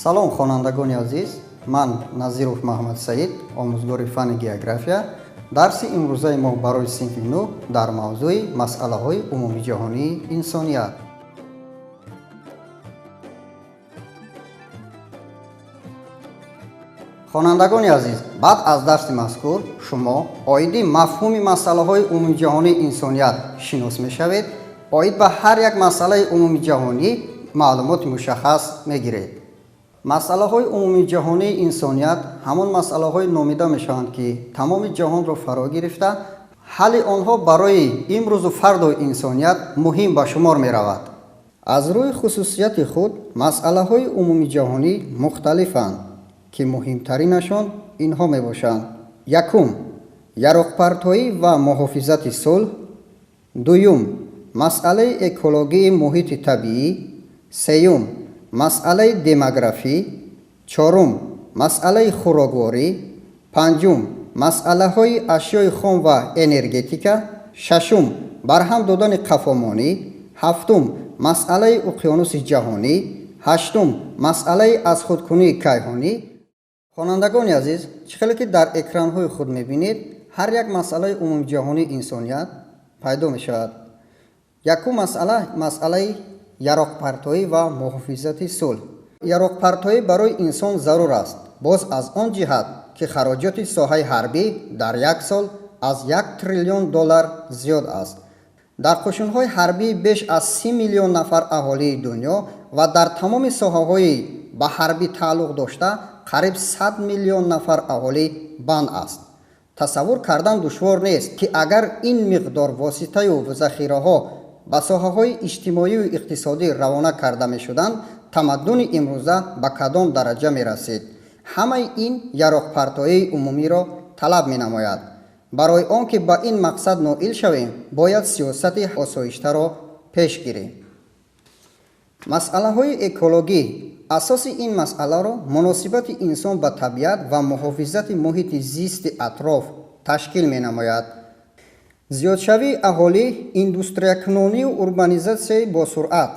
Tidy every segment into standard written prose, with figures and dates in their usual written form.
Салом, хонандагони азиз. Ман Назиров Маҳмадсаид, омӯзгори фанни география. Дарси имрӯзаи мо барои синфи 9 дар мавзӯи масъалаҳои умумиҷаҳонии инсоният. Хонандагони азиз, баъд аз дарси мазкур шумо оиди мафҳуми масъалаҳои умумиҷаҳонии инсоният шинос мешавед, оид ба ҳар як масъалаи умумиҷаҳонӣ маълумоти мушаххас мегиред. Масъалаҳои умумиҷаҳонии инсоният ҳамон масъалаҳое номида мешаванд, ки тамоми ҷаҳонро фаро гирифта, ҳалли онҳо барои имрӯзу фардои инсоният муҳим ба шумор меравад. Аз рӯи хусусияти худ масъалаҳои умумиҷаҳонӣ мухталифанд, ки муҳимтаринашон инҳо мебошанд. Якум, яроқпартоӣ ва муҳофизати сулҳ. Дуюм, масъалаи экологии муҳити табиӣ. Сеюм, масъалаи демографӣ. Чорум, масъалаи хӯрокворӣ. Панҷум, масъалаҳои ашёи хом ва энергетика. Шашум, барҳам додани қафомонӣ. Ҳафтум, масъалаи уқёнуси ҷаҳонӣ. Ҳаштум, масъалаи аз худкунии кайҳонӣ. Хонандагони азиз, чӣ хеле ки дар экранҳои худ мебинед, ҳар як масъалаи умумиҷаҳонии инсоният пайдо мешавад. Якум масъала, масъалаи яроқпартоӣ ва муҳофизати сулҳ. Яроқпартоӣ барои инсон зарур аст, боз аз он ҷиҳат ки хароҷоти соҳаи ҳарбӣ дар як сол аз як триллион доллар зиёд аст. Дар қӯшунҳои ҳарбӣ беш аз 30 миллион нафар аҳолии дунё ва дар тамоми соҳаҳои ба ҳарбӣ тааллуқ дошта қариб 100 миллион нафар аҳолӣ банд аст. Тасаввур кардан душвор нест, ки агар ин миқдор воситаю захираҳо ба соҳаҳои иҷтимоию иқтисодӣ равона карда мешуданд, тамаддуни имрӯза ба кадом дараҷа мерасид. Ҳамаи ин яроқпартоии умумиро талаб менамояд. Барои он ки ба ин мақсад ноил шавем, бояд сиёсати осоиштаро пеш гирем. Масъалаҳои экологӣ. Асоси ин масъаларо муносибати инсон ба табиат ва муҳофизати муҳити зисти атроф ташкил менамояд. Зиёдшавии аҳолӣ, индустриякунонию урбанизатсияи босуръат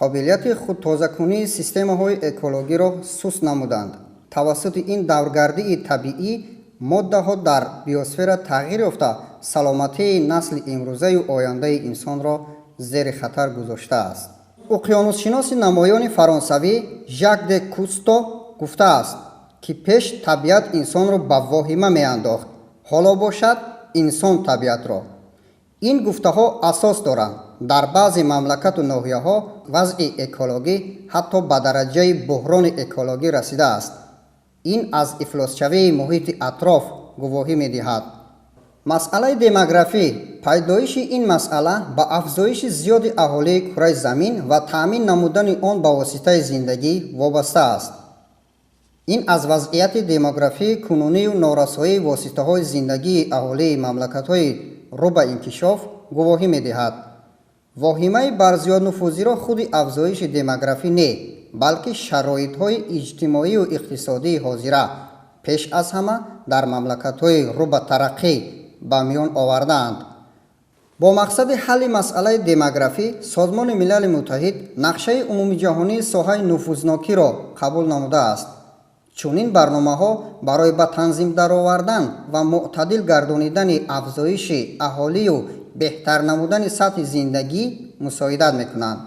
қобилияти худтозакунии системаҳои экологиро суст намуданд. Тавассути ин давргардии табиӣ моддаҳо дар биосфера тағйир ёфта, саломатии насли имрӯзаю ояндаи инсонро зери хатар гузоштааст. Уқёнусшиноси намоёни фаронсавӣ Жак де Кусто гуфтааст, ки пеш табиат инсонро ба воҳима меандохт, ҳоло бошад инсон табиатро. Ин гуфтаҳо асос доранд. Дар баъзе мамлакату ноҳияҳо вазъи экологӣ ҳатто ба дараҷаи буҳрони экологӣ расидааст. Ин аз ифлосшавии муҳити атроф гувоҳӣ медиҳад. Масъалаи демографӣ. Пайдоиши ин масъала ба афзоиши зиёди аҳолии кураи замин ва таъмин намудани он ба воситаи зиндагӣ вобаста аст. Ин аз вазъияти демографии кунунию норасоии воситаҳои зиндагии аҳолии мамлакатҳои рӯ ба инкишоф гувоҳӣ медиҳад. Воҳимаи барзиёднуфузиро худи афзоиши демографӣ не, балки шароитҳои иҷтимоию иқтисодии ҳозира пеш аз ҳама дар мамлакатҳои рӯ ба тараққӣ ба миён овардаанд. Бо мақсади ҳалли масъалаи демографӣ Созмони Милали Муттаҳид нақшаи умумиҷаҳонии соҳаи нуфузнокиро қабул намудааст. Чунин барномаҳо барои ба танзим даровардан ва мӯътадил гардонидани афзоиши аҳолию беҳтар намудани сатҳи зиндагӣ мусоидат мекунанд.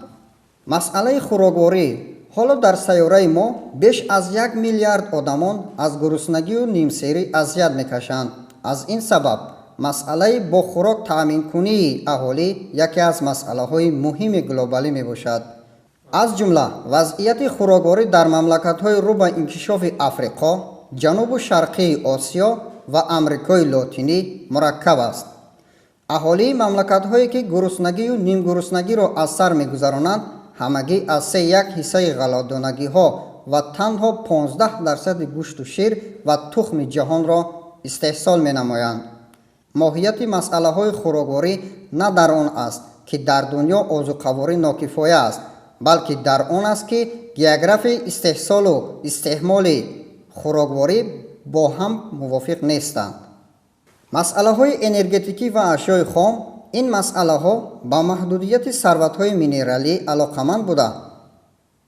Масъалаи хӯрокворӣ. Ҳоло дар сайёраи мо беш аз 1 миллиард одамон аз гуруснагию нимсерӣ азият мекашанд. Аз ин сабаб масъалаи бо хӯрок таъминкунии аҳолӣ яке аз масъалаҳои муҳими глобалӣ мебошад. Аз ҷумла вазъияти хӯрокворӣ дар мамлакатҳои рӯ ба инкишофи Африқо, Ҷанубу Шарқии Осиё ва Амрикои Лотинӣ мураккаб аст. Аҳолии мамлакатҳое ки гуруснагию нимгуруснагиро аз сар мегузаронанд, ҳамагӣ аз 3,1 ҳиссаи ғалладонагиҳо ва танҳо 15% гӯшту шир ва тухми ҷаҳонро истеҳсол менамоянд. Моҳияти масъалаҳои хӯрокворӣ на дар он аст, ки дар дунё озуқаворӣ нокифоя аст, балки дар он аст, ки географияи истеҳсолу истеъмоли хӯрокворӣ бо ҳам мувофиқ нестанд. Масъалаҳои энергетикӣ ва ашёи хом. Ин масъалаҳо ба маҳдудияти сарватҳои минералӣ алоқаманд буда,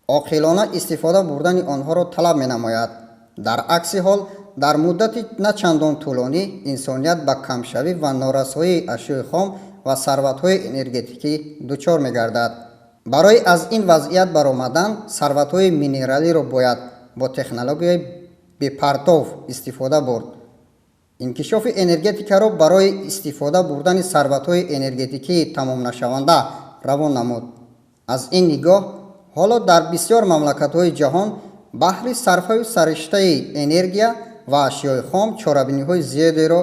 Оқилона истифода бурдани онҳоро талаб менамояд. Дар акси ҳол, дар муддати на чандон тӯлонӣ инсоният ба камшавӣ ва норасоии ашёи хом ва сарватҳои энергетикӣ дучор мегардад. Барои аз ин вазъият баромадан, сарватҳои минералиро бояд бо технологияи бепартов истифода бурд. Инкишофи энергетикаро барои истифода бурдани сарватҳои энергетикии тамомнашаванда равон намуд. Аз ин нигоҳ, ҳоло дар бисёр мамлакатҳои ҷаҳон баҳри сарфаю сариштаи энергия ва ашёи хом чорабиниҳои зиёдеро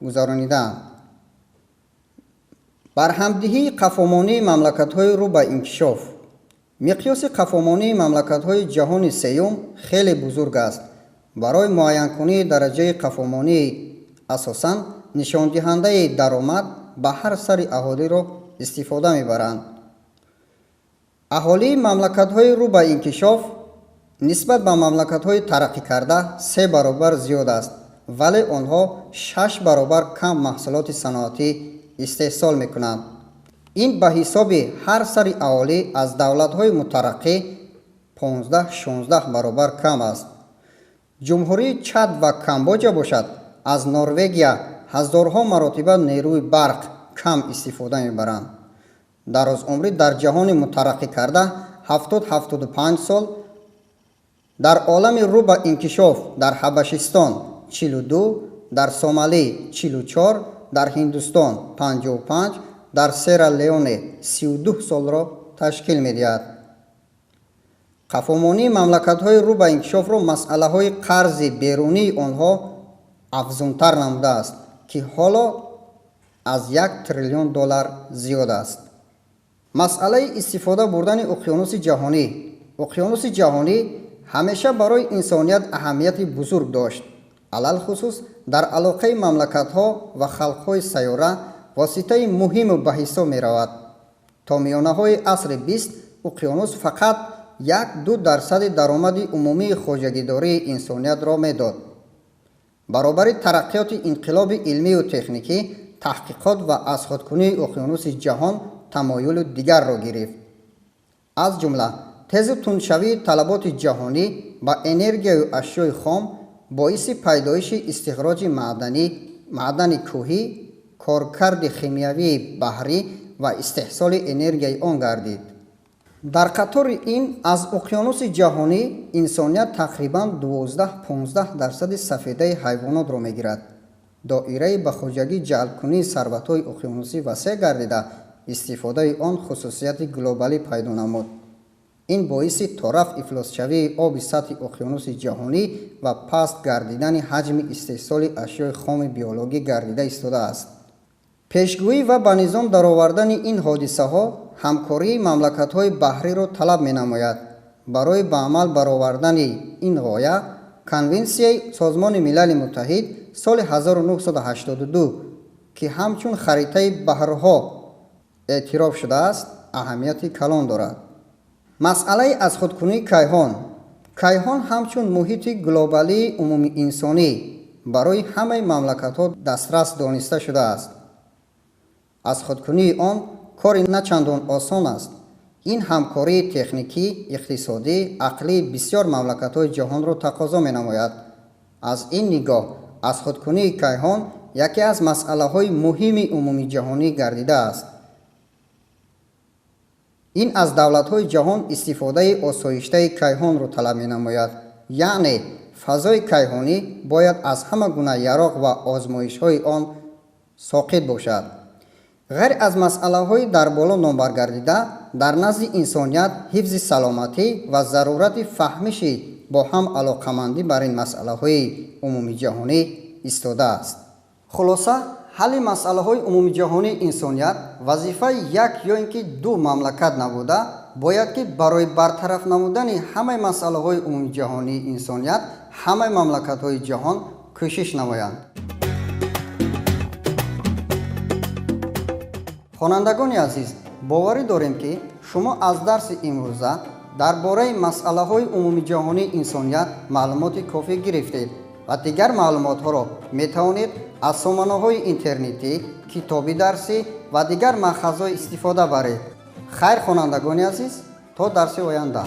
гузаронидаанд. Барҳамдиҳии қафомонии мамлакатҳои рӯ ба инкишоф. Миқёси қафомонии мамлакатҳои ҷаҳони сеюм хеле бузург аст. Барои муайянкунии дараҷаи қафомонӣ асосан нишондиҳандаи даромад ба ҳар сари аҳолиро истифода мебаранд. Аҳолии мамлакатҳои рӯ ба инкишоф нисбат ба мамлакатҳои тараққикарда 3 баробар зиёд аст, вале онҳо 6 баробар кам маҳсулоти саноатӣ истеҳсол мекунанд. Ин ба ҳисоби ҳар сари аҳолӣ аз давлатҳои мутараққӣ 15-16 баробар кам аст. Ҷумҳурии Чад ва Камбоҷа бошад, аз Норвегия ҳазорҳо маротиба нерӯи барқ кам истифода мебаранд. Дарозумрӣ дар ҷаҳони мутараққикарда 70-75 сол, дар олами рӯ ба инкишоф дар Ҳабашистон 42, дар Сомалӣ 44, дар Ҳиндустон 55, дар Сера Леоне 32 солро ташкил медиҳад. Қафомонии мамлакатҳои рӯ ба инкишофро масъалаҳои қарзи берунии онҳо афзунтар намудааст, ки ҳоло аз 1 триллион доллар зиёд аст. Масъалаи истифода бурдани уқёнуси ҷаҳонӣ. Уқёнуси ҷаҳонӣ ҳамеша барои инсоният аҳамияти бузург дошт. Алалхусус дар алоқаи мамлакатҳо ва халқҳои сайёра воситаи муҳиму ба ҳисоб меравад. То миёнаҳои асри 20 уқёнус фақат 1-2% даромади умумии хоҷагидории инсониятро медод. Баробари тараққиёти инқилоби илмию техникӣ, таҳқиқот ва азхудкунии уқёнуси ҷаҳон тамоюли дигарро гирифт. Аз ҷумла тезу тундшавии талаботи ҷаҳонӣ ба энергияю ашёи хом боиси пайдоиши истихроҷи маъдани кӯҳӣ, коркарди химиявии баҳрӣ ва истеҳсоли энергияи он гардид. Дар қатори ин аз уқёнуси ҷаҳонӣ инсоният тақрибан 12-15% сафедаи ҳайвонотро мегирад. Доираи ба хоҷагӣ ҷалбкунии сарватҳои уқёнусӣ васеъ гардида, истифодаи он хусусияти глобалӣ пайдо намуд. Ин боиси тораф ифлосшавии оби сатҳи уқёнуси ҷаҳонӣ ва паст гардидани ҳаҷми истеҳсоли ашёи хоми биологӣ гардида истодааст. Пешгӯӣ ва ба низом даровардани ин ҳодисаҳо ҳамкории мамлакатҳои баҳриро талаб менамояд. Барои ба амал баровардани ин ғоя, Конвенсияи Созмони Милали Муттаҳид соли 1982, ки ҳамчун харитаи баҳрҳо эътироф шудааст, аҳамияти калон дорад. Масъалаи азхудкунии кайҳон. Кайҳон ҳамчун муҳити глобалии умумиинсонӣ барои ҳамаи мамлакатҳо дастрас дониста шудааст. Азхудкунии он кори начандон осон аст. Ин ҳамкории техникӣ, иқтисодӣ, ақлии бисёр мамлакатҳои ҷаҳонро тақозо менамояд. Аз ин нигоҳ азхудкунии кайҳон яке аз масъалаҳои муҳими умумиҷаҳонӣ гардидааст. Ин аз давлатҳои ҷаҳон истифодаи осоиштаи кайҳонро талаб менамояд. Яъне фазои кайҳонӣ бояд аз ҳама гуна яроқ ва озмоишҳои он соқит бошад. Ғайр аз масъалаҳои дар боло номбаргардида, дар назди инсоният ҳифзи саломатӣ ва зарурати фаҳмиши бо ҳам алоқамандӣ бар ин масъалаҳои умумиҷаҳонӣ истодааст. Хулоса, ҳалли масъалаҳои умумиҷаҳонии инсоният вазифаи як ё ин ки ду мамлакат набуда, бояд ки барои бартараф намудани ҳамаи масъалаҳои умумиҷаҳонии инсоният ҳамаи мамлакатҳои ҷаҳон кӯшиш намоянд. Хонандагони азиз, боварӣ дорем, ки шумо аз дарси имрӯза дар бораи масъалаҳои умумиҷаҳонии инсоният маълумоти кофӣ гирифтед ва дигар маълумотҳоро метавонед аз сомонаҳои интернетӣ, китоби дарсӣ ва дигар манбаъҳо истифода баред. Хайр, хонандагони азиз, то дарси оянда.